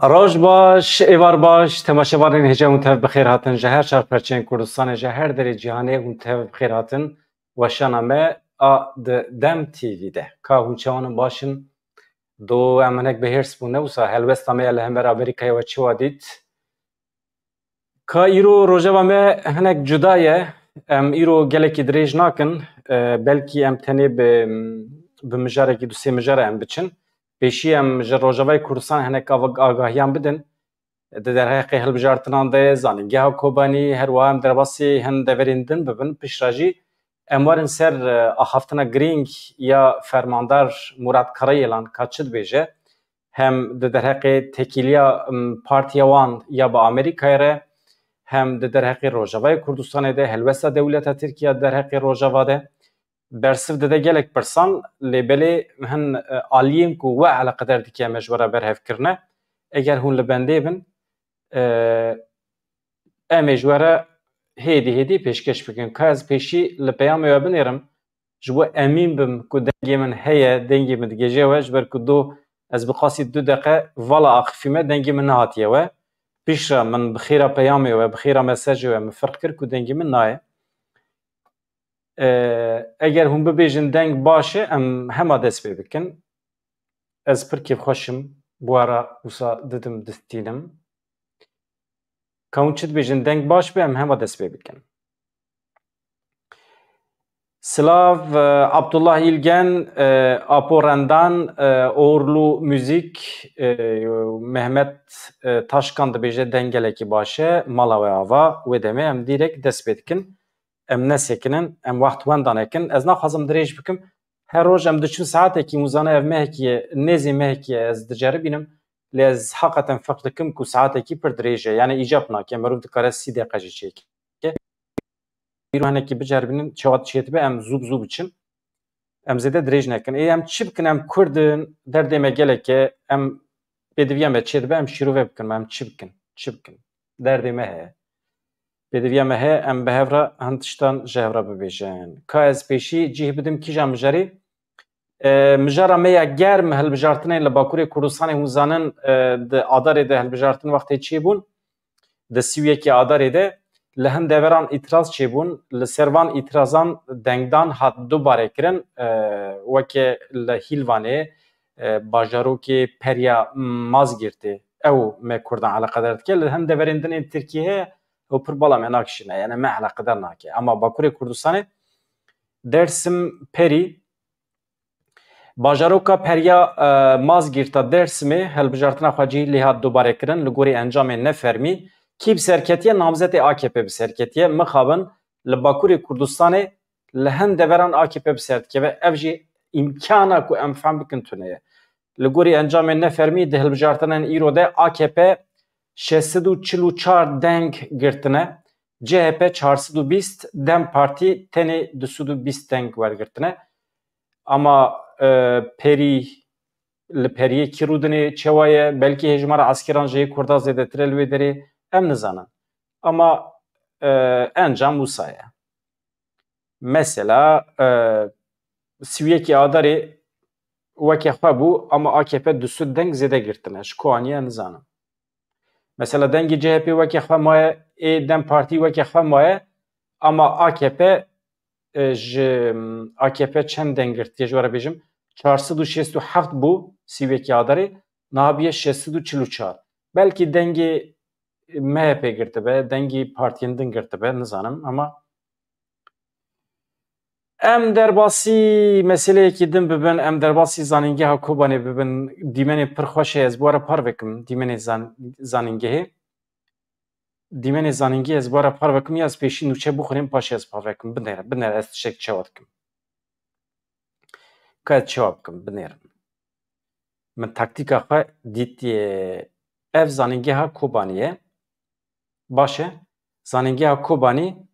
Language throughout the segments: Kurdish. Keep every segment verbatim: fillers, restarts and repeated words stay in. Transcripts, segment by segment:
Roj baş, êvar baş, temaşevanên hêja hûn tev bi xêr hatin. Ji her çar perçeyên Kurdistanê, ji her derê cîhanê hûn tev bi xêr hatin. Weşana me a di Dem T V de. Ka hûn çawan in, baş in? Do em hinek bi hêrs bûn, ne wisa? Helwesta me ya li hember Amerîkayê we çi wa dît? Ka îro rojeva me hinek cuda ye. Em îro gelekî dirêj nakin. E, belkî em tenê bi, bi mijarekî, du sê mijara em biçin. Pêşî em ji Rojavayê Kurdistan hinek ag-, agahiyan bidin. Di derheqê hilbijartinan de, Zanîngeha Kobanî, her wiha em derbasî hin deverên din bibin. Piştre jî em werin ser, e, axaftina girîng ya Fermandar Murat Karayelan, ka çi dibêje, hem di derheqê têkiliya, m, partiya wan ya bi Amerîkayê re, hem di derheqê Rojavayê Kurdistanê de, helwesta dewleta Tirkiye di derheqê Rojava de bersiv dide gelek pirsan, lê belê hin, e, aliyên ku we eleqeder dike me ji we re berhev kirine. Eger hûn li bendê bin, e, em ê ji we re hêdî hêdî pêşkêş bikin. Ka ez pêşî li peyamê we binêrim, ji bo emîn bim ku dengê min heye, dengê min digêje we, ji ber ku do ez bi qasî du deqe vala axifîme, dengê min nehatiye we. Piştre min bi xêra peyamê we, bi xêra mesajê we min ferq kir ku dengê min nayê. E, eger hûn bibêjin deng baş e, em hema dest pê bikin. Ez pir kêfxweş im, bi we re wisa didim distînim. Ka hûn çi dibêjin, deng baş be, em hema dest pê bikin. Silav, e, Abdullah Îlgen, e, Apo Rendan, e, Oğurlu Müzik, e, Mehmet, e, Taşkan dibêje deng gelekî baş e, mala we ava, wê demê em dîrek dest pê dikin. Em nesekinin, em wext wenda nekin. Ez naxwazim dirêj bikim. Her roj em diçin saetekî, hûn zane ev mehekî ye, nêzî mehekî ye, ez diceribînim. Lê ez heqeten feqr dikim ku saetekî pir dirêj e. Yani îcab nake, meriv dikare sî deqe jî çêke. Îro hinekî biceribînin, çawa çêdibe, em zû bi zû biçin. Em zêde dirêj nekin. Ê, em çi bikin, em Kurd in, derdê me gelek e, em pêdiviya me çêdibe, em şîrove bikin, em çi bikin, çi bikin? Derdê me heye. Pêdiviya me heye, em bi hev re hin tiştan ji hev re bibêjin. Ka ez pêşî cih bidim kîjan mijarî? E, mijara me ya germ hilbijartinên li Bakurê Kurdistanê, hûn zanin, e, di Adarê de hilbijartin wextê çêbûn, di sî û yekê Adarê de li hin deveran îtiraz çêbûn. Li ser van îtirazan dengdan hat dubare kirin, e, weke li Hîlvanê, e, bajarokê Periya Mazgîrtê. Ew me Kurdan eleqedar dike. Li hin deverên din ên Tirkiyê heye, ew pir bala me nakişîne, yani me eleqedar nake. Ama Bakurê Kurdistanê, Dersim Perî, bajaroka Periya, e, Mazgîrta Dersimê, hilbijartina xwe cihî lê hat dubare kirin, li gorî encamên nefermî. Kî bi ser ketiye? Namzetê A K P bi ser ketiye. Mixabin li Bakurê Kurdistanê li hin deveran A K P bi ser dikeve. Ev jî îmkana ku em fehm bikin tune ye. Li gorî encamên nefermî di hilbijartinên îro de A K P şeş sed û çil û çar deng girtine, C H P çar sed û bîst, DEM Partî tenê du sed û bîst deng wergirtine. Ama, e, Perî, li Periyê kî rûdinê çawa ye? Belkî hejmara eskeran ji yê Kurda zêdetir e li wê derê, em nizanin. Ama, e, encam wisa ye. Mesela, e, sî û yekê Adarê weke xwe bû, ama A K P du sed deng zêde girtine. Ji ku aniye nizanim. Mesela dengê C H P weke xwe maye, ê DEM Partî weke xwe maye, ama A K P, e, ji, A K P çend deng girtiye, ji we re bêjim, çar sed û şêst û heft bû sî û yekê Adarê, niha bûye şeş sed û çil û çar. Belkî dengê M H P girtibe, dengî partiyên din girtibe, nizanim, ama em derbasî meseleyekî din bibin, em derbasî Zanîngeha Kobanê bibin, dîmenê pir xweş e, ez bi we re parve kim, dîmenê zan-, zanîngehê. Dîmenê zanîngehê ez bi we re parve kim, ya ez pêşî nûçe bixwînim, paşê ez parve kim, binêre, binêre, ez tiştek çawa dikim. Ka ez çawa bikim, binêrim. Min taktîka xwe dîtiye. Ev zanîngeha Kobanî ye. Baş e. Zanîngeha Kobanî,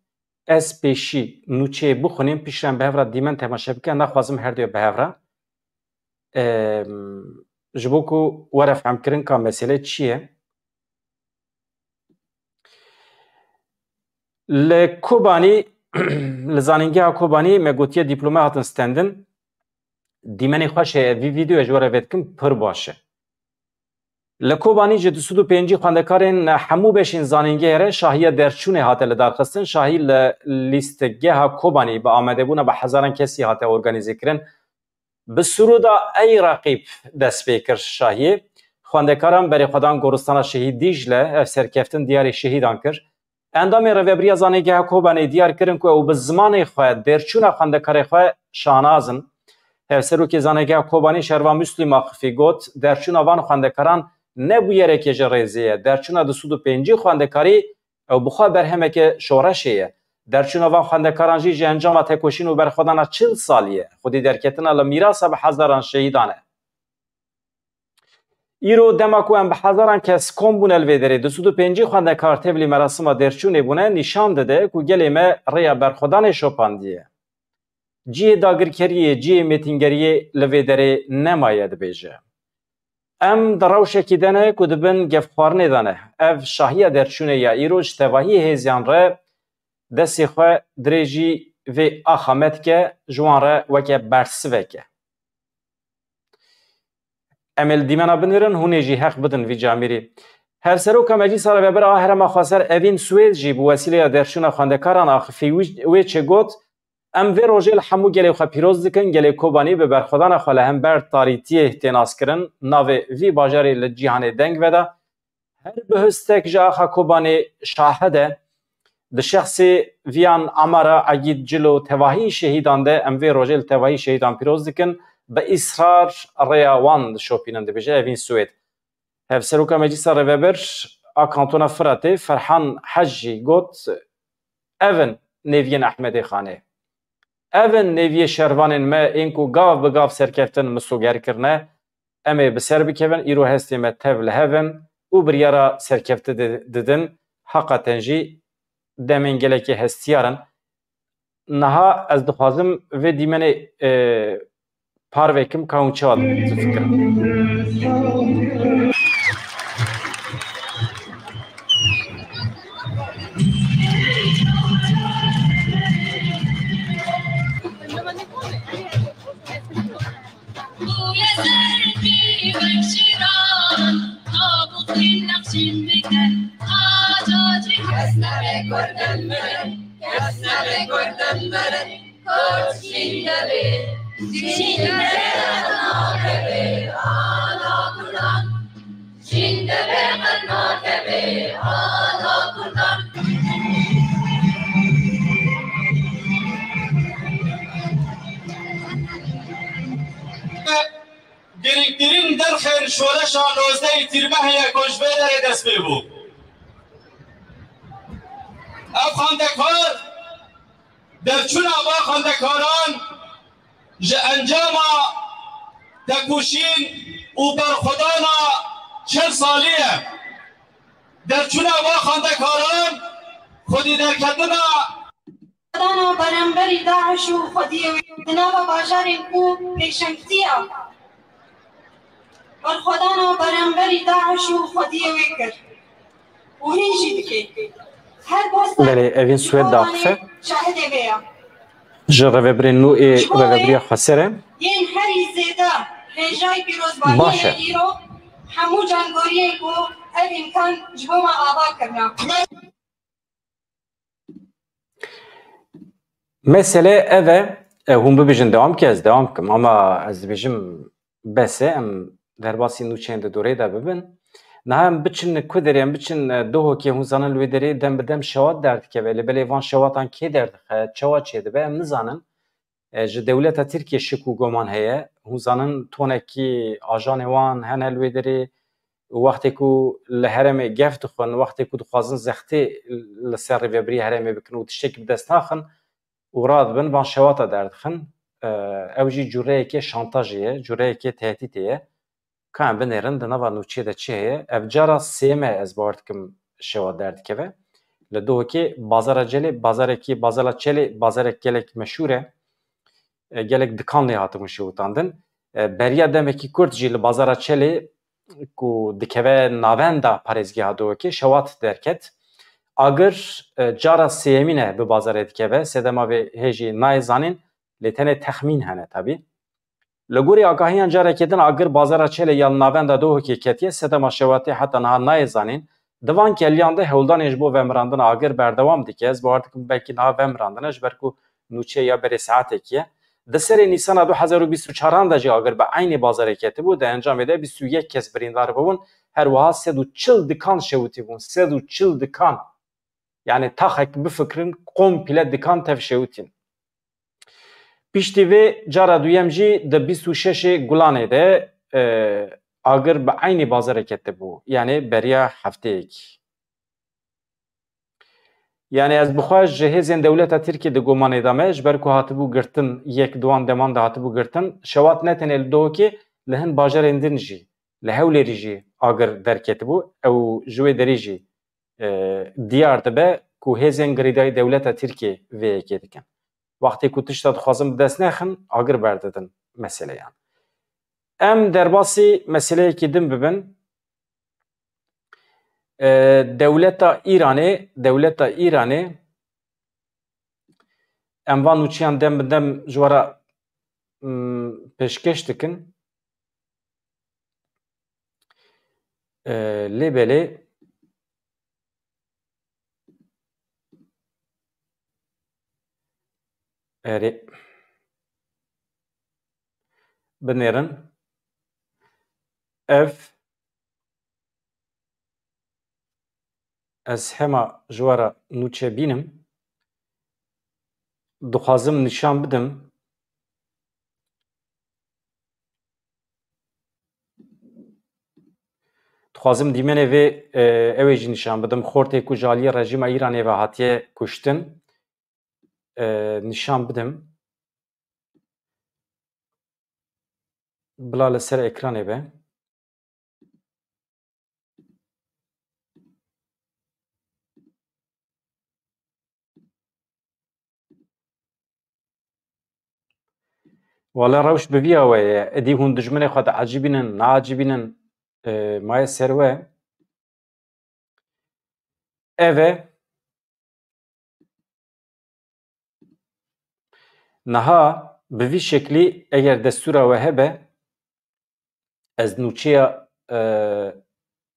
ez pêşî nûçeyê bixwînim, piştre em bi hev re dîmen temaşe bikin. Naxwazim her du bi hev re. Em, ji bo ku were fehmkirin ka mesele çi ye. Li Kobanî, li zanîngeha Kobanî me gotiye dîplome hatin stendin. Dîmenê xweş heye, vî vîdeoya ji we re vedikim, pir baş e. Li Kobanî ji du sed û pêncî xwendekarên hemû beşên zanîngehê re şahiya derçûnê hate lidarxistin. Şahî li lîstgeha Kobanî bi amadebûna bi hezaran kesî hate organîzekirin. Bi sirûda Ey Reqîb dest pê kir şahiyê. Xwendekaran berê xwe dan goristana Şehîd Dîcle, ev serkeftin diyarê şehîdan kir. Endamên Rêvebiriya Zanîngeha Kobanê diyar kirin ku ew bi zimanê xwe derçûna xwendekarê xwe şanaz in. Hevserokê Zanîngeha Kobanê Şervan Muslîm Aqifî got, derçûna van xwendekaran ne bûyereke ji rêzê ye. Derçûna du sed û pêncî xwendekarî ew bi xwe berhemeke şoreşê ye. Derçûna van xwendekaran jî ji encama tekoşîn û berxwedana çil salî ye. Xwedî derketina li mîrasa bi hezaran şehîdan e. Îro dema ku em bi hezaran kes kom bûne li vê derê, du sed û pêncî xwendekar tevlî merasima derçûnê bûne, nîşan dide ku gelê me rêya berxwedanê şopandiye. Cihê dagirkeriyê, cihê mêtingeriyê li vê derê nemaye, dibêje. Em di rewşekî de ne ku di bin gefxwarinê de ne. Ev şahiya derçûnê ya îro ji tevahiyê hêziyan re destê xwe dirêjî vê axa me dike, ji wan re weke bersivek e. Em ê li dîmena binêrin, hûn ê jî heq bidin vî camîrî. Hevseroka Meclîsa Rêvebir a Herêma Xweser Evîn Swêd jî bi wesîleya derçûna xwendekaran axifî wî-, wê çê got, Em vê rojê li hemû gelê xwe pîroz dikin, gelê Kobanî bi berxwedana xwe li hember tarîtiyê tê naskirin, navê vî bajarê li cîhanê deng veda. Her bihustek ji axa Kobanê şahid e. Di şexsê viyan Amara, Egîd, Cilo, tevahî şehîdan de em vê rojê li tevahî şehîdan pîroz dikin, bi îsrar rêya wan dişopînin, dibêje Evîn Swêd. Hevseroka Meclîsa Rêvebir a Kantona Firatê Ferhan Hec jî got, Ev in nêviyên Ehmedê Xanê. Ev in nêviyê şervanên me ên ku gav bi gav serkeftin misoger kirine. Em ê bi ser bikevin, îro hestê me tev li hev in û biryara serkeftin di-, didin. Heqaten jî demên gelekî hestiyar in. Niha ez dixwazim vê dîmenê, e, parve kim ka hûn çawa difikirin. Girîngtirîn derxên şoreşa nozdehê Tîrmehê ye ku ji vê derê dest pê bû. Ev xwendekar, derçûna va xwendekaran ji encama tekoşîn û berxwedana çil salî ye. Derçûna va xwendekaran, xwedî derketina Berxwedana beramberî DAIŞ û xwediyê wê di nava bajarên ku pêşengtiya berxwedana beramberî DAIŞ û xwediyê wê kir û hîn jî dike. Her posta Belê, Evîn Swêd diaxife. Şahidê vê ya. Ji rêvebirên nû ê Ji bo rêvebiriya wê Xweser e. Yên herî zêde hêjayî pîrozbahiyê Baş e. Îro hemû cangoriyên ku ev îmkan ji bo me ava kirine. Mesele ev e, e, hûn bibêjin dewam ke ez dewam bikim, ama ez dibêjim bes e, em derbasî nûçeyên di dorê de bibin. Niha em biçin ku derê, em biçin, e, Duhokê, hûn zanin li wê derê dem bi dem şewat derdikeve. Lê belê van şewatan kê derdixe, çawa çêdibe, em nizanin. E, ji dewleta Tirkiyê şik û goman heye. Hûn zanin tonekî ajanê wan hene li wê derê. Wextê ku li herêmê gef dixwin, wextê ku dixwazin zextê li ser rêvebirî herêmê bikin û tiştekî bi dest naxin û radibin van şewata derdixin. E, ew jî cureyekê şantajê ye, cureyekê tehdîtê ye. Ka em binêrin di nava nûçê de çi heye? Ev cara sêyem e ez bawer dikim şewa derdikeve. Li Duhokê bazara Celê, bazarekî, bazara Çelê, bazarek gelek meşhûr e. E, gelek dikan lê hatibûn şewitandin. E, beriya demekî kurt jî li bazara Çelê ku dikeve navenda parêzgeha Duhokê şewat derket. Agir, e, cara sêyemîn e bi bazarê dikeve. Sedema vê hê jî nayê zanîn, lê tenê texmîn hene tabî. Li gorî agahiyan carekê din agir bazara Çelê ya li navenda Dohokê ketiye, sedema şewatê heta niha nayê zanîn. Di van keliyan de hewldanên ji bo vemirandina agir berdewam dike. Ez bawer dikim belkî niha vemirandine ji ber ku nûçe ya berê saetekî ye. Di serê Nîsana du hezar û bîst û çaran de jî agir bi eynî bazarê ketibû. Di encamê de bîst û yek kes birîndar bûbûn. Her wiha sed û çil dikan şewitî bûn. Sed û çil dikan. Yani taxek bifikirin, komple dikan tev şewitîn. Piştî vê cara duyem jî di bîst û şeşê Gulanê de, e, agir bi eynî bazarê ketibû. Yani beriya hefteyekî. Yani ez bi xwe ji hêzên dewleta Tirkiyê di gumanê de me, ji ber ku hatibû girtin, yek di wan deman de hatibû girtin, şewat ne tenê li Dohokê, li hin bajarên din jî, li Hewlêrî jî agir derketibû. Ew ji wê derê jî, e, diyar dibe ku hêzên girêdayî dewleta Tirkiyê vê yekê dikin. Wextê ku tişta dixwazin bi dest nexin, agir berdidin meseleyan. Em derbasî meseleyekî din bibin. E, dewleta Îranê, dewleta Îranê, em van nûçeyan dem bi dem ji we re, mm, pêşkêş dikin. E, lê belê, erê, binêrin. Ev, ez hema ji we re nûçe bînim. Dixwazim nîşan bidim. Dixwazim dîmenê vê, e, ew ê jî nîşan bidim. Xortê ku ji aliyê rejîma Îranê ve hatiye kuştin, e, nîşan bidim. Bila li ser ekranê be. Wala rewş bi vî awe ye. Êdî hûn dijminê xwe diecibînin, naecibînin, e, maye ser we. Ev e. Niha bi vî şeklî eger destûra we hebe, ez nûçeya, e,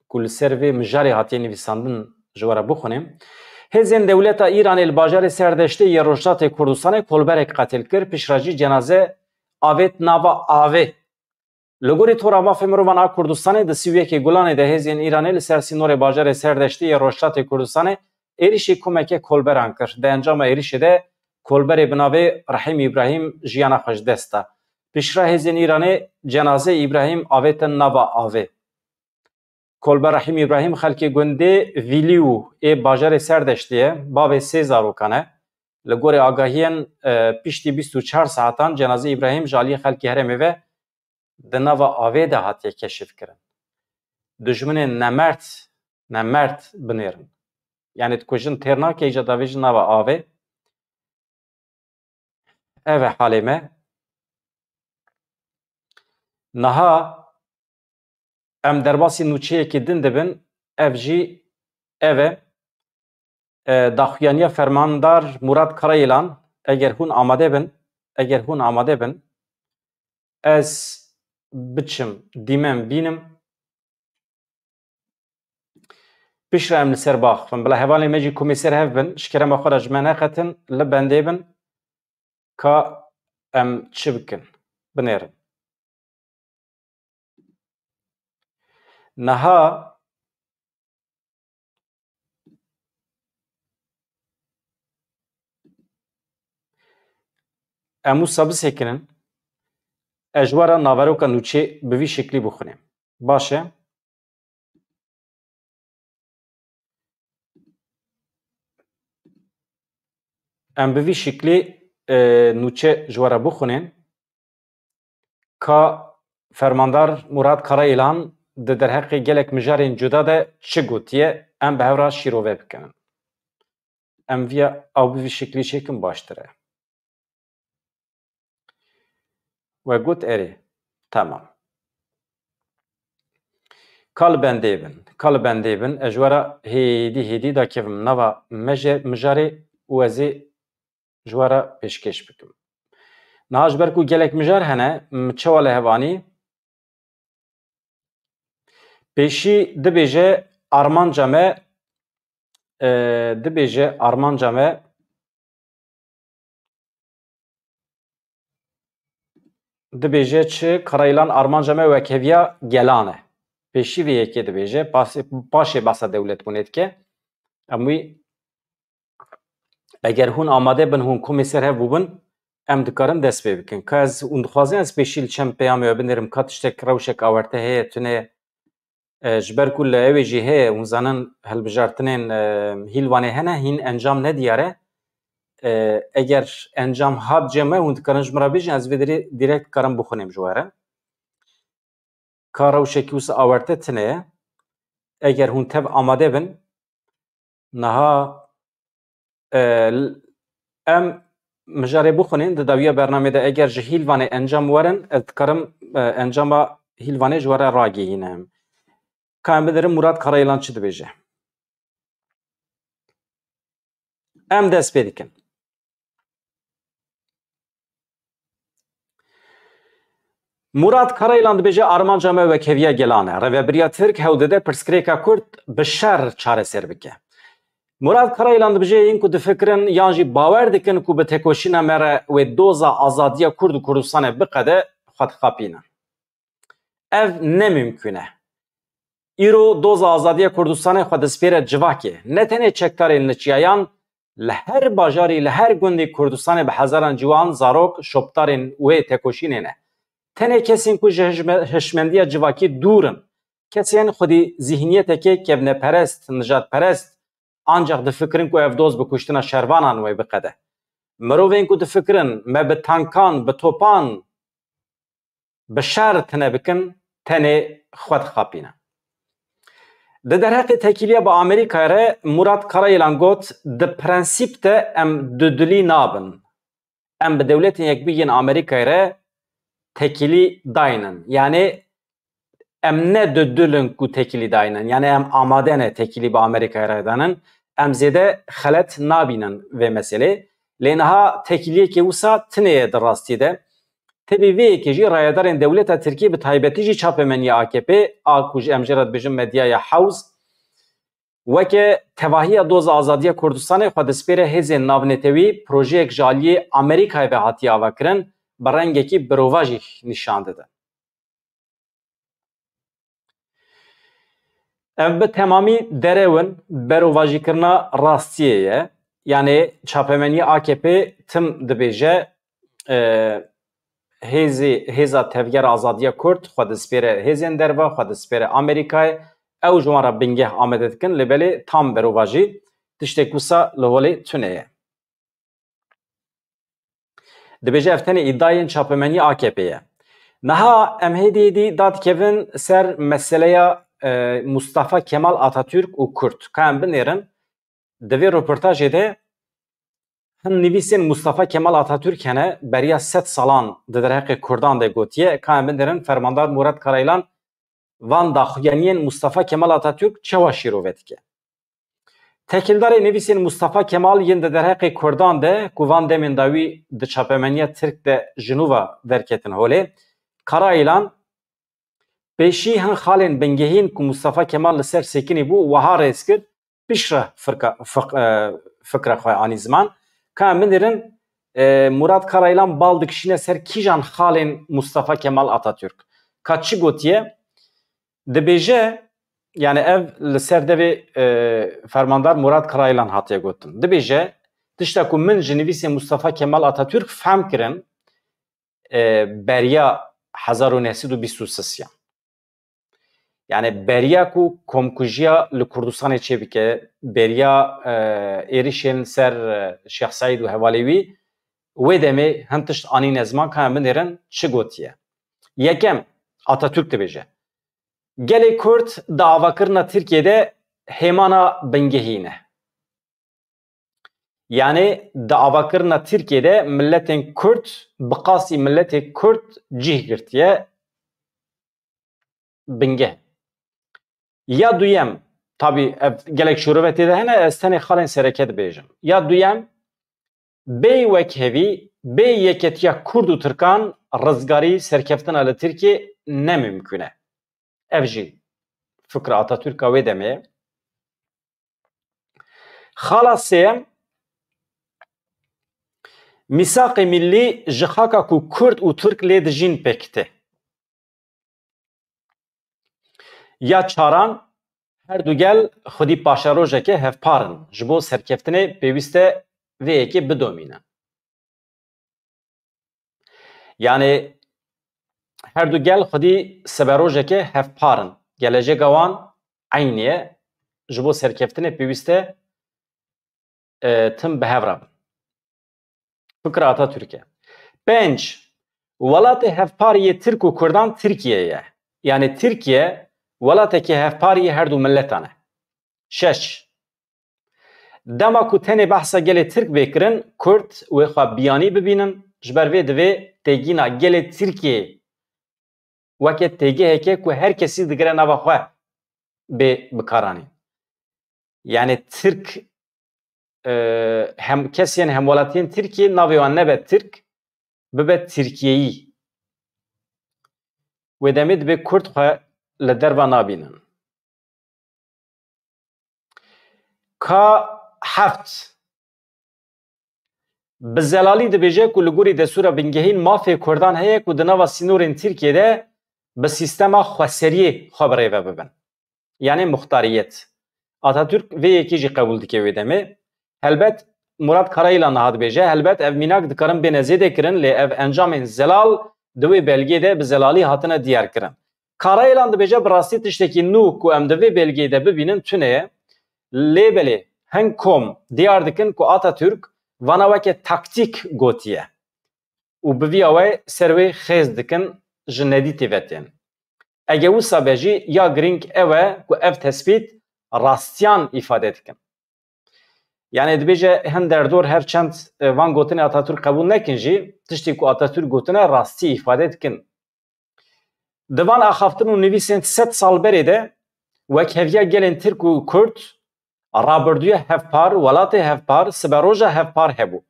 ku li ser vê mijarê hatiye nivîsandin ji we re bixwînim. Hêzên dewleta Îranê li bajarê Serdeştê yê Rojhilatê Kurdistanê kolberek qetil kir, piştre jî cenaze avêt nava avê. Li gorî Tora Mafê Mirovan a Kurdistanê di sî û yekê Gulanê de hêzên Îranê li ser sînorê bajarê Serdeştê yê Rojhilatê Kurdistanê êrişî komeke kolberan kir. Di encama êrişê de kolberê bi navê Rehîm Îbrahîm jiyana xwe ji dest da. Piştre hêzên Îranê cenazeyê Îbrahîm avêtin nava avê. Kolber Rehîm Îbrahîm xelkê gundê Vîlî û ê bajarê Serdeştê ye, bavê sê zarokan e. Li gorî agahiyên, e, piştî bîst û çar saetan cenazê Îbrahîm ji aliyê xelkê herêmê ve di nava avê de hatiye keşifkirin. Dijminên nemert, nemert binêrin. Yani dikujin têr nake, îca davêjin nava avê. Ev e halê me. Niha em derbasî nûçeyekî din dibin, ev jî ev e. E, daxuyaniya Fermandar Murat Karayilan, eger hûn amade bin, eger hûn amade bin, ez biçim dîmen bînim. Piştre em li ser baxivin. Bila hevalên me jî ku mêser hev bin, ji kerema xwe re ji me neqetin, li bendê bin, ka em çi bikin, binêrin. Niha em wisa bisekinin, ez ji we re naveroka nûçê bi vî şeklî bixwînim. Baş e. Em bi vî şiklî, e, nûçe ji we re bixwînin. Ka Fermandar Murat Karayilan di derheqê gelek mijarên cuda de çi gotiye, em bi hev re şîrove bikinin. Em viya ew bi vî şiklî çêkin baştir e. We got erê. Temam. Ka li bendê bin. Ka li bendê bin. Ez ji we re hêdî hêdî dakevim nava meje-, mijarê û ez ê ji we re pêşkêş bikim. Niha ji ber ku gelek mijar hene, m, çawa li hev anî? Pêşî dibêje armanca me, e, dibêje armanca me, dibêje çi? Kara Îlan, armanca me wekheviya gelan e. Pêşî vê yekê dibêje, pas-, paşê behsa dewletbûnê dike. Em wî Eger hûn amade bin, hûn komê ser hev bûbin, em dikarin dest pê bikin. Ka ez, hûn dixwazin ez pêşî li çend peyamê we binêrim, ka tiştek, rewşek awerte heye, tune ye. E, ji ber ku li ew ê jî heye, hûn zanin hilbijartinên, e, hîlvanê hene, hîn encam nediyar e. E, eger encam hat cem me, hûn dikarin ji min re bêjin, ez vê derê direkt dikarim bixwînim ji we re. Ka rewşekî wisa awerte tune ye. Eger hûn tev amade bin, niha, e, l-, em mijarê bixwînin, di dawiya bernamê de eger ji hîlvanê encam werin, ez dikarim, e, encama hîlvanê ji we re ragihînim. Ka em bidirin Murat Karayilan çi dibêje. Em dest pê dikin. Murat Karayilan dibêje, armanca me wekheviya gelan e. Rêvebiriya Tirk hewl dide pirsgirêka Kurd bi şer çareser bike. Murat Karayilan dibêje, yên ku difikirin yan jî bawer dikin ku bi têkoşîna me re wê doza azadiya Kurd û Kurdistanê biqede, xwe dixapînin. Ev ne mimkûn e. Îro doza azadiya Kurdistanê xwe dispêre civakê. Ne tenê çekdarên li çiyayan, li her bajarî, li her gundê Kurdistanê bi hezaran ciwan, zarok, şopdarên wê tekoşînê ne. Tenê kesên ku ji hişme-, hişmendiya civakî dûr in, kesên xwedî zîhniyeteke kevneperest, nijadperest, ancax difikirin ku ev doz bi kuştina şervanan wê biqede. Mirovên ku difikirin me bi tankan, bi topan, bi şer tune bikin, tenê xwe dixapîne. Di derheqê tekîliya bi Amerîkayê re Murat Karayilan got, di prensîp de em dudilî nabin. Em bi Dewletên Yekbûyî yên Amerîkayê re tekîlî daynin. Yanî em ne dudil in ku tekîlî daynin. Yanî em amade ne tekîlî bi Amerîkayê re danin. Em zêde xelet nabînin vê meselê. Lê niha tekîliyekê wisa tune ye di rastî de. Tevî vê yekê jî rayedarên dewleta Tirkiyê, bi taybetî jî çapemeniya A K P, a ku ji em jê re dibêjin medyaya hewz, weke tevahiya doza azadiya Kurdistanê xwe dispêre hêzên navnetewî, projeyek ji aliyê Amerîkayê ve hatiye avakirin, bi rengekî berovajî nîşan dide. Ev bi temamî derew in, berovajîkirina rastiyê ye. Yanê çapemeniya A K P tim dibêje, e, hêzê, hêza Tevgera Azadiya Kurd xwe dispêre hêzên derve, xwe dispêre Amerîkayê. Ew ji wan re bingeh amade dikin, lê belê tam berovajî tiştek wisa li holê tune ye. Dibêje ev tenê îdayên çapemeniya A K P ye. Niha em hêdî hêdî dadikevin ser meseleya, e, Mustafa Kemal Atatürk û Kurd. Ka em binêrin, di vê roportajê de hin nivîsên Mustafa Kemal Atatürk hene, beriya sed salan di derheqê Kurdan de gotiye. Ka em binêrin, Fermandar Murat Karaylan van daxuyaniyên Mustafa Kemal Atatürk çawa şîrove dike? Tekildarê nivîsên Mustafa Kemal yên di derheqê Kurdan de ku van demên dawî di çapemeniya Tirk de ji nû ve derketin holê, Karayilan pêşî hin xalên bingehîn ku Mustafa Kemal li ser sekinî bû, wiha rêz kir, piştre firka-, fik-, e, fikra xwe anî ziman. Ka em binêrin, e, Murat Karaylan bal dikişîne ser kîjan xalên Mustafa Kemal Atatürk? Ka çi gotiye? Dibêje, yani ev li ser devê, e, Fermandar Murat Karaylan hatiye gotin. Dibêje, tişta ku min ji nivîsê Mustafa Kemal Atatürk fehm kirin, e, beriya hezar û neh sed û bîst û sisiyan. Yani beriya ku komkujiya li Kurdistanê çêbike, beriya, e, êrişên ser, e, Şêx Seîd û hevalê wî, wê demê hin tişt anîne ziman, ka em binêrin çi gotiye. Yekem, Atatürk dibêje, gelê Kurd di avakirina Tirkiyê de hêmana bingehî ne. Yanê di avakirina Tirkiyê de miletên Kurd bi qasî miletê Kurd cih girtiye bingeh. Ya duyem, tabî ev gelek şîrove tê de hene, ez tenê xalên sereke dibêjim. Ya duyem, Bê wekhevî, bê yeketiya Kurd û Tirkan rizgarî serkeftina li Tirkiyê ne mimkûn e. Ev jî fikra Atatürka wê demê ye. Xala sêyem, mîsaqê millî ji xaka ku Kurd û Tirk lê dijîn pêk tê. Ya çaran, her du gel xwedî paşerojeke hevpar in. Ji bo serkeftinê pêwîst e vê yekê bidomîne. Yanî her du gel xwedî siberojeke hevpar in. Gelejêga wan eynî ye. Ji bo serkeftinê pêwîst e, e, tim bi hev re bin. Fikra Atatürk e. Pênc, welatê hevpar yê Tirk û Kurdan Tirkiye ye. Yanî Tirkiye welatekî hevpar yê her du miletan e. Şeş, dema ku tenê behsa gelê Tirk bê kirin, Kurd wê xwe biyanî bibînin, ji ber vê divê têgîna gelê Tirkiyê weke têgiheke ku her kesî digire nava xwe bê bikaranîn. Yanî Tirk, e, hem kesên hemwelatiyên Tirkiyê navê wan nebe Tirk, bibe Tirkiyeyî. Wê demê dibê Kurd xwe li derva nabînin. Ka heft, bi zelalî dibêje ku li gorî destûra bingehîn mafê Kurdan heye ku di nava sînorên Tirkiyê de bi sîstema xweseriyê xwe bi rê ve bibin. Yanî muxtariyet. Atatürk vê yekê jî qebûl dike wê demê. Helbet Murat Karayilan niha dibêje, helbet ev mînak dikarin bêne zêde kirin, lê ev encamên zelal di wê belgeyê de bi zelalî hatine diyar kirin. Karayilan dibêje, bi rastî tiştekî nû ku em di vê belgeyê de bibînin tune ye. Lê belê hin kom diyar dikin ku Atatürk vana weke taktîk gotiye û bi vî awayê ser wê xêz dikin, ji nedîtî ve tên. Ege wisa be jî ya girîng ew e ku ev tespît rastiyan îfade dikin. Yanî dibêje hin derdor her çend, e, van gotinê Atatürk qebûl nekin jî, tiştê ku Atatürk gotine rastî îfade dikin. Di van axaftin û nivîsên sed sal berê de wekheviya gelên Tirk û Kurd, rabirdûya hevpar, welatê hevpar, siberoja hevpar hebû.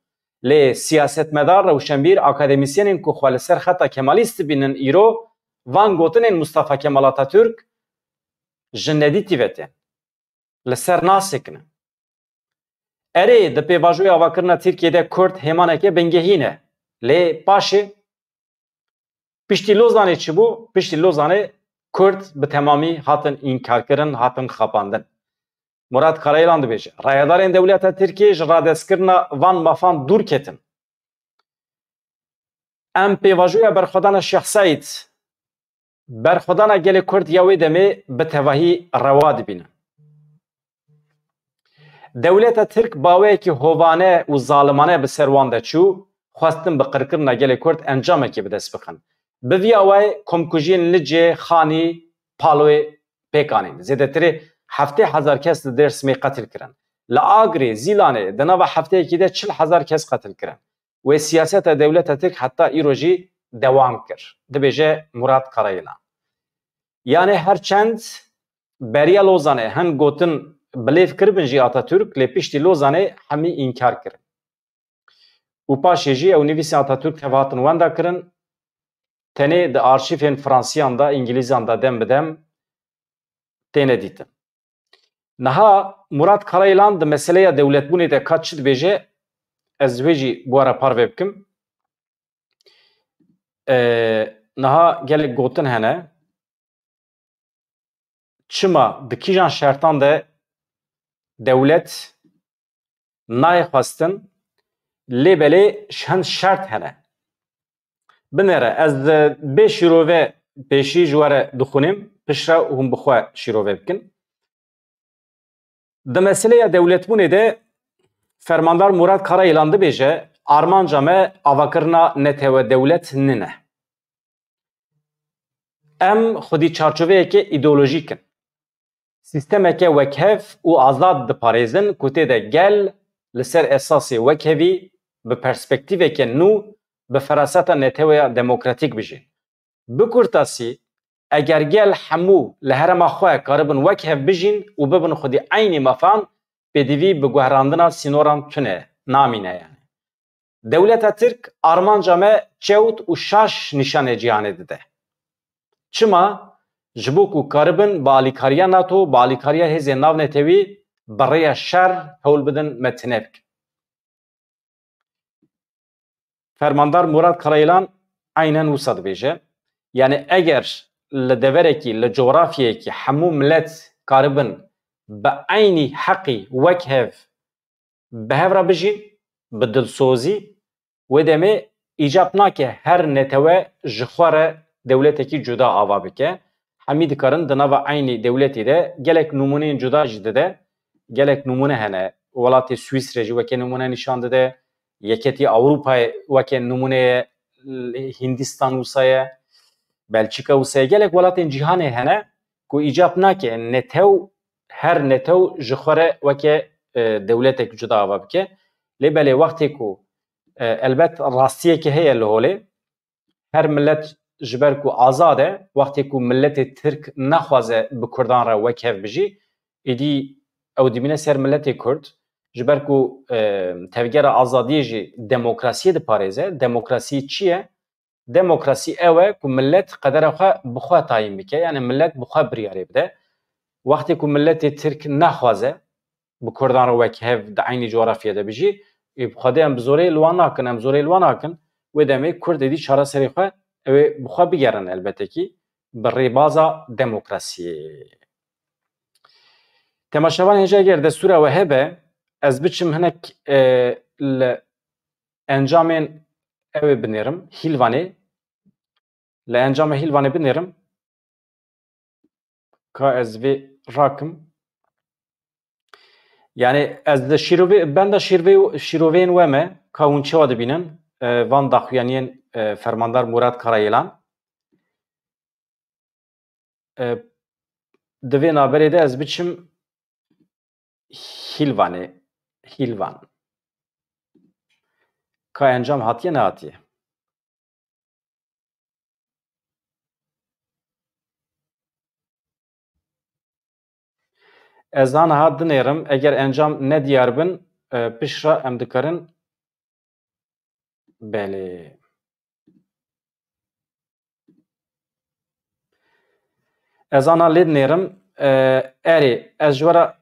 Lê siyasetmedar, rewşenbîr, akademîsyenên ku xwe li ser xeta Kemalîst dibînin îro, van gotinên Mustafa Kemal Atatürk ji nedîtî ve tên. Li ser nasekinin. Erê, di pêvajoya avakirina Tirkiyê de Kurd hêmaneke bingehîn e. Lê paşê, piştî Lozanê çi bû? Piştî Lozanê Kurd bi temamî hatin înkarkirin, hatin xapandin. Murat Karayilan dibêje, rayedarên dewleta Tirkiyê ji radestkirina van mafan dûr ketin. Em pêvajoya berxwedana Şêx Seîd, berxwedana gelê Kurd ya wê demê bi tevahî rewa dibînin. Dewleta Tirk bi awayekî hovane û zalimane bi ser wan de çû, xwestin bi qirkirina gelê Kurd encamekê bi dest bixin. Bi vî awayê komkujiyên Licê, Xanî, Paloyê pêk anîn. Zêdetirê heftê hezar kes li Dêrsimê qetil kirin. Li Agrê, Zîlanê di nava hefteyekî de çil hezar kes qetil kirin. Wê siyaseta dewleta Tirk heta îro jî dewam kir, dibêje Murat Karayilan. Yanê her çend beriya Lozanê hin gotin bilêv kiribin jî Atatürk, lê piştî Lozanê hemî înkar kirin. Û paşê jî ew nivîsên Atatürk tev hatin wenda kirin, tenê di arşîvên Fransiyan de, Îngilîzan de dem bi dem têne dîtin. Niha Murat Karayilan di meseleya dewletbûnê de ka çi dibêje, ez wê jî bi we re parve bikim. Ee, niha gelek gotin hene. Çima, di kîjan şertan de dewlet nayê xwestin, lê belê çend şert hene. Binêre, ez, e, bê şîrove pêşî ji we re dixwînim, piştre hûn bi xwe şîrove bikin. Di meseleya dewletbûnê de Fermandar Murat Karayilan dibêje, armanca me avakirina netewe dewlet nine. Em xwedî çarçoveyeke îdeolojîk in. Sîstemeke wekhev û azad diparêzin ku tê de gel li ser esasê wekhevî bi perspektîveke nû, bi feraseta neteweya demokratîk bijî. Bi kurtasî, eger gel hemû li herêma xwe karibin wekhev bijîn û bibin xwedî eynî mafan, pêdivî bi guherandina sînoran tune namîne yani. Dewleta Tirk armanca me çewt û şaş nîşanê cîhanê dide. Çima? Ji bo ku karibin bi alîkariya NATO, bi alîkariya hêzên navnetewî bi rêya şer hewl bidin me tune bikin. Fermandar Murat Karayilan eynen wisa dibêje. Yani eger li deverekî, li coğrafyayekî hemû millet karibin bi eynî heqî wek hev bi hev re bijîn, bi dilsozî, wê demê îcab nake her netewe ji xwe re dewletekî cuda ava bike. Hemî dikarin di nava eynî dewletê de gelek nimûneyên cuda jî dide. Gelek nimûne hene. Welatê Swîsrê jî weke nimûne nîşan dide. Yeketî Ewropayê weke nimûne ye, Hindistan wisa ye, Belçîka wisa ye. Gelek welatên cîhanê hene ku îcab nake netew, her netew ji xwe re weke, e, dewletek cuda ava bike. Lê belê wextê ku, e, elbet rastiyeke heye li holê, her millet ji ber ku azad e, wextê ku milletê Tirk naxwaze bi Kurdan re wek hev bijî, êdî ew dimîne ser milletê Kurd, ji ber ku, e, tevgera azadiyê jî demokrasiyê diparêze. Demokrasî çi ye? Demokrasî ew e ku millet qedera xwe bi xwe tayîn bike, yani millet bi xwe biryarê bide. Wextê ku milletê Tirk naxwaze bi Kurdan re wek hev di eynî coğrafya de bijî, ê bi Xwedê em bi zorê li wan nakin, em zorê li wan nakin, wê demê Kurd êdî çareserê xwe ew ê bi xwe bigerin elbetekî bi rêbaza demokrasiyê. Temaşevan hêja eger destûra we hebe, ez biçim hinek, e, li encamên ew ê binêrim, Hîlvanê, li encamê Hîlvanê binêrim. Ka ez vê rakim. Yani ez de şîrovê, benda şîrve-, şîroveyên we me, ka hûn çawa dibînin, e, van daxuyaniyên, e, Fermandar Murat Karayelan. E, di vê naberê de ez biçim Hîlvanê, Hîlvan. Ka encam hatiye, nehatiye? Ez aniha dinêrim, eger encam nediyar bin, e, piştre em dikarin. Belê. Ez ana lê dinêrim. E, erê, ez ji we re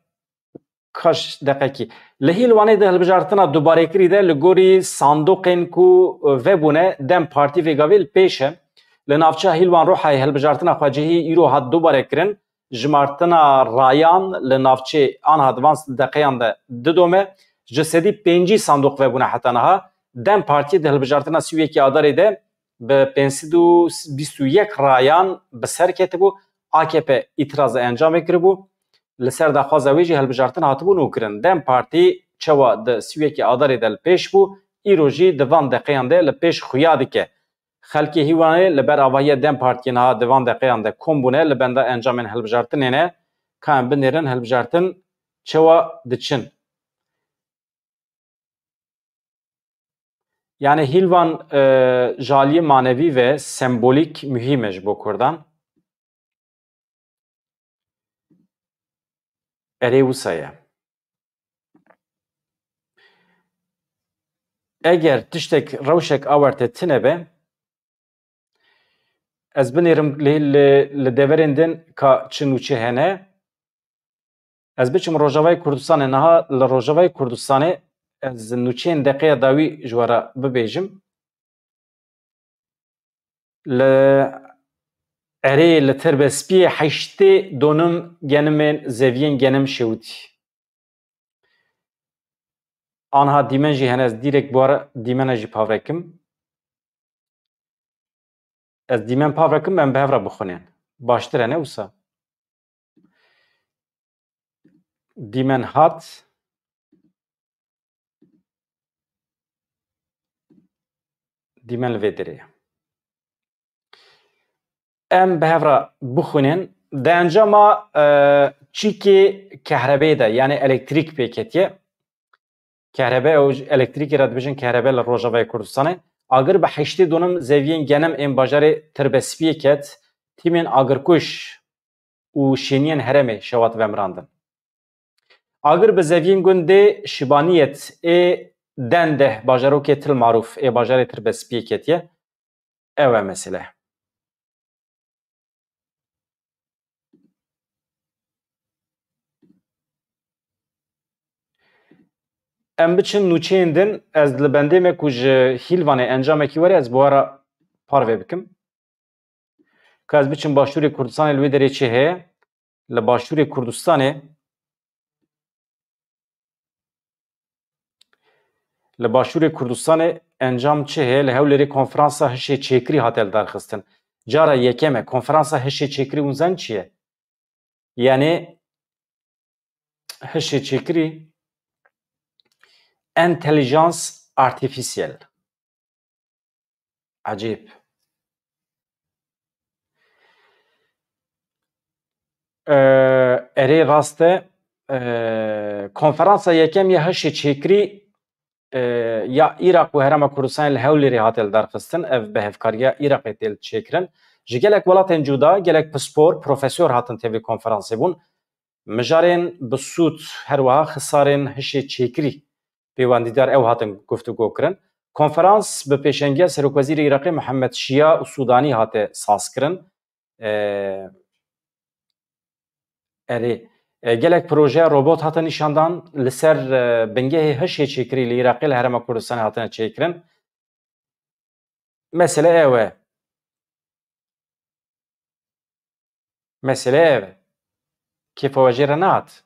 kaş deqekî. Li Hîlwanê di hilbijartina dubarekirî de li gorî sandoqên ku vebûne, DEM Partî vê gavê li pêş e. Li navçeya Hîlwan Rûhayê hilbijartina xwecihî îro hat dubarekirin. Jimartina rayan li navçê anha di van deqeyan de didome. Ji sedî pêncî sandoq vebûne heta niha. DEM Partî di hilbijartina sî û yekê Adarê de bi pênc sed û bîst û yek rayan bi ser ketibû. A K P îtiraza encamê kiribû. Li ser daxwaza wê jî hilbijartin hatibû nûkirin. DEM Partî çawa di sî û yekê Adarê de li pêş bû, îro jî di van deqeyan de li pêş xuya dike. Xelkê Hîlwanê li ber avahiya DEM Partiyê niha di van deqeyan de kom bûne, li benda encamên hilbijartinê ne. Ka em binêrin hilbijartin çawa diçin. Yani Hîlvan, e, ji aliyê manevî ve sembolîk muhîm e ji bo Kurdan. Erê wisa ye. Eger tiştek, rewşek awerte tine be, ez binêrim li, li, li deverên din ka çi nûçe hene. Ez biçim Rojavayê Kurdistanê. Niha li Rojavayê Kurdistanê ez nûçeyên deqeya dawî ji we re bibêjim. Li erê, li Tirbespiyê heştê donim genimên zeviyên genim şewitî. Anha dîmen jî hene, ez dîrek bi we re dîmena jî pavrekim. Ez dîmen pavrekim, em bi hev re bixwînin. Baştir e, ne wisa? Dîmen hat. Dîmen li vê derê ye. Em bi hev re bixwînin. Di encama, e, çîkê kehrebeyê de, yani elektrîk pê ketiye. Kehrebe, ew ji elektrîkê re dibêjin kehrebe li Rojavayê Kurdistanê. Agir bi heştê donim zeviyên genim ên bajarê Tirbespiyê ket, tîmên agirkuj û şêniyên herêmê şewat vemirandin. Agir bi zeviyên gundê Şibaniyet ê Dendeh, bajarokê Til Marûf ê bajarê Tirbespiyê ketiye. Ew e mesele. Em biçin nûçeyên din, ez li bendê me ku ji Hîlvanê encamekî were, ez bi we re parve bikim. Ka ez biçim Başûrê Kurdistanê, li wê derê çi heye? Li Başûrê Kurdistanê, li Başûrê Kurdistanê encam çi heye? Li Hewlêrê konferansa hişê çêkirî hate lidarxistin. Cara yekem e. Konferansa hişê çêkirî hûn zanîn çi ye? Yanî hişê çêkirî, entelijans artîfîsiyel. Ecêb. Ee, erê, rast e. Ee, konferansa yekem ya hişê çêkirî, ee, ya Iraq û Herêma Kurdistanê li Hewlêrê hate lidarxistin. Ev bi hevkariya Iraqê tê çêkirin. Ji gelek welatên cuda, gelek pispor, profesor hatin tevlî konferansê bûn. Mijarên bi sûd, her wiha xisarên hişê çêkirî pêwendîdar ew hatin guftûgo kirin. Konferans bi pêşengiya Serokwezîrê Iraqê Mihemed Şiya Sûdanî hate sazkirin. E, erê, e, gelek projeya robot hatin nîşandan. Li ser, e, bingehê hişê çêkirî li Iraqê li Herêma Kurdistanê hatine çêkirin. Mesele ew e. Mesele ev e. Kêfa we jê re nehat.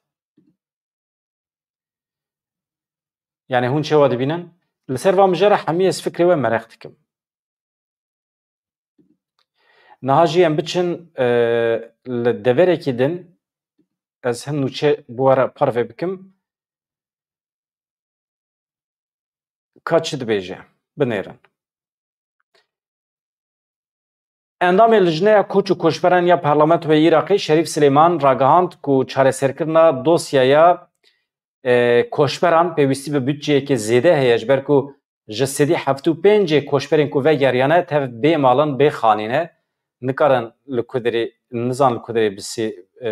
Yani hûn çawa dibînin? Li ser van mijara hemî ez fikrê we mereq dikim. Niha jî em biçin, e, li deverekî din, ez hin nûçe bi we re parve bikim. Ka çi dibêje? Binêrin. Endamê Lijneya Koç û Koçberan ya Parlamentoya Iraqê Şerîf Silêman ragihand ku çareserkirina dosyaya, e, koçberan pêwîstî bi budceyeke zêde heye, ji ber ku ji sedî heftê û pêncê koçberên ku vegeriyane tev bê mal in, bê xanî ne, nikarin li ku derê, nizan li ku derê bi sê, e,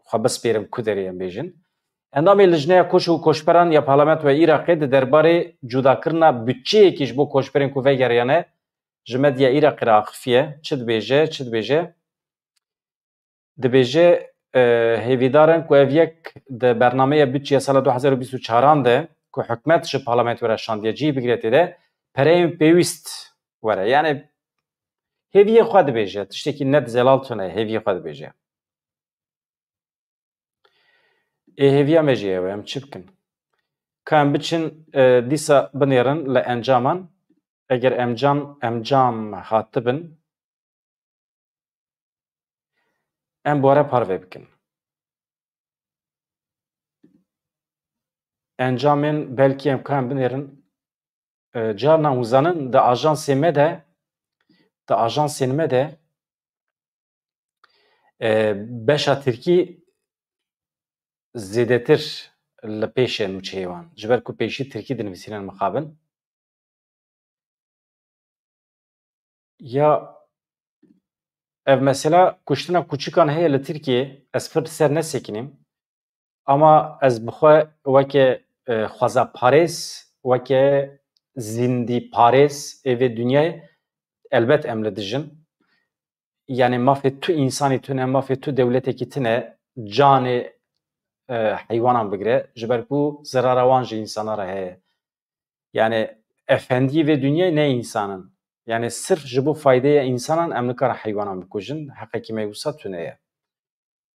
xwe bispêrin ku derê em bêjin. Endamê Lijneya Koç û Koçberan ya Parlamentoya Iraqê di derbarê cudakirina budçeyekî ji bo koçberên ku vegeriyane ji medya Iraqê re axifiye. Çi dibêje? Çi dibêje? Dibêje, e, hêvîdar in ku ev yek di bernameya budçeya sala du hezar û bîst û çaran de ku hikûmet ji parlamentoya re şandiye cihê bigire tê de pereyên pêwîst were. Yani hêviyê xwe dibêje. Tiştekî ne di zelal tune, hêviyê xwe dibêje. Ê hêviya me jî ew e, em çi bikin? Ka em biçin, e, dîsa binêrin li encaman. Eger encam, encam hatibin, em bi we re parve bikin. Encamên belkî em ka em binêrin, e, carna hûn zanin, di ajansê me de, di ajansên me de, e, beşa tirkî zêdetir li pêş e nûçeyê wan. Ji ber ku pêşî tirkî dinivîsînin mixabin. Ya ev mesela kuştina kûçikan heye li Tirkiyê, ez pir li ser nesekinîm. Ama ez bi xwe weke, e, xwezaparêz, weke zîndîparêz ê vê dinyayê, elbet em li dijin. Yani mafê tu însanî tune, mafê tu dewletekî tune canê, e, heywanan bigire, ji ber ku zerara wan ji însanan re heye. Yani efendiyê vê dinyayê ne însan in. Yani sirf ji bo faydeya însanan em nikarin heywanan bikujin, heqekî me wisa tune ye.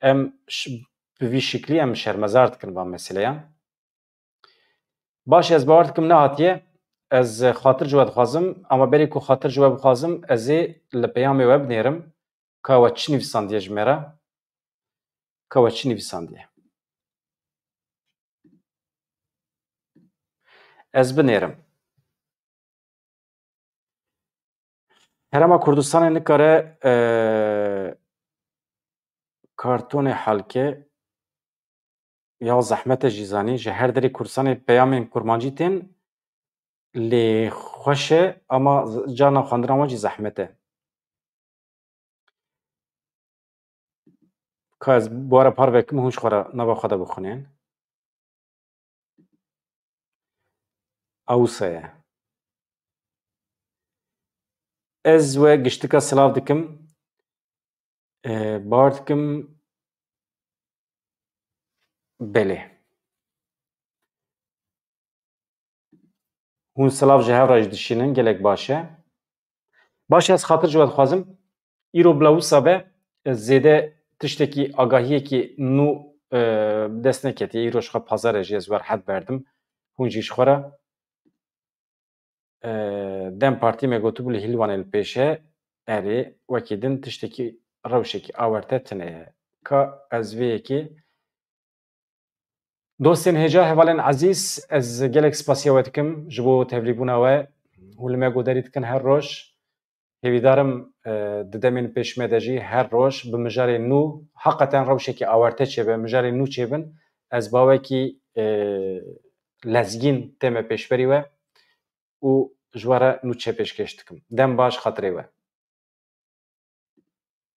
Em ş-, bi vî şiklî em şermezar dikin van meseleyan. Baş, ez bawer dikim nehatiye. Ez xatir ji we dixwazim, ama berê ku xatir ji we bixwazim, ez ê li peyamê we binêrim. Ka we çi nivîsandiye ji me re? Ka we çi nivîsandiye? Ez binêrim. Herêma Kurdistanê nikare, e, kartonê halke ya zehmet e jî zanî. Ji her derê Kurdistanê peyamên kurmancî tên, lê xweş e, ama z-, carna xwendina wan jî zehmet e. Ka ez bi we re parve kim, hûn ji xwe re nava xwe de bixwînin. Awsa ye. Ez we giştika silav dikim. E, bar dikim. Belê. Hûn silav ji hev re jî dişînin, gelek baş e. Baş e, ez xatir ji we dixwazim. Îro bila wisa be, zêde tiştekî, agahiyekî nû, e, dest neketiye. Îro ji xwe pazar e jî ez wer het berdim. Hûn jî ji xwe re. E, DEM Partî me gotibû li Hîlwanê li pêş e. Erê, wekî din tiştekî rewşekî awerte tune ye. Ka ez vê yekê Dostên hêja, hevalên ezîz, ez gelek spasiya we dikim ji bo tevlîbûna we. Hûn li me guhdarî dikin her roj. Hêvîdarim, e, di demên pêş me de jî her roj bi mijarê nû, heqeten rewşekî awarte çêbe, mijarê nû çêbin. Ez bawekî, e, lezgîn tê me pêşberî we û ji we re nû çê pêşkêş dikim. Dem baş, xatirê we.